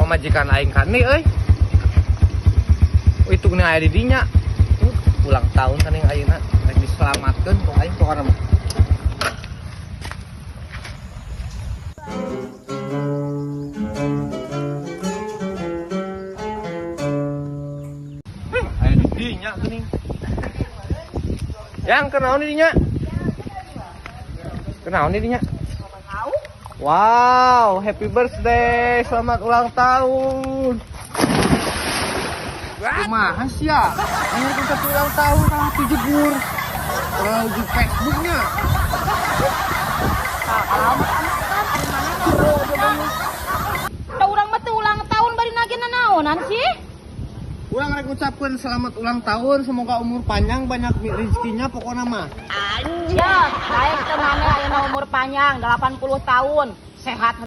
Pamajikan aing kan nih euy. Oh, itu nih aya di dinya. Ulang tahun kan yang ayeuna rek diselamatkeun ku aing pokona mah. Aya di dinya geuning. Yang kenaon di dinya? Kenaon di dinya? Wow, happy birthday, selamat ulang tahun. Kumaha sih ya? Aing rek ulang tahun kalah jegur. Kalau di Facebooknya. Da urang mah teu ulang tahun bari nage nanaonan sih? Urang rek ngucapkeun selamat ulang tahun, semoga umur panjang, banyak rezekinya pokoknya mah. Ya, baik teu maneh ayeuna umur panjang 80 tahun, sehat.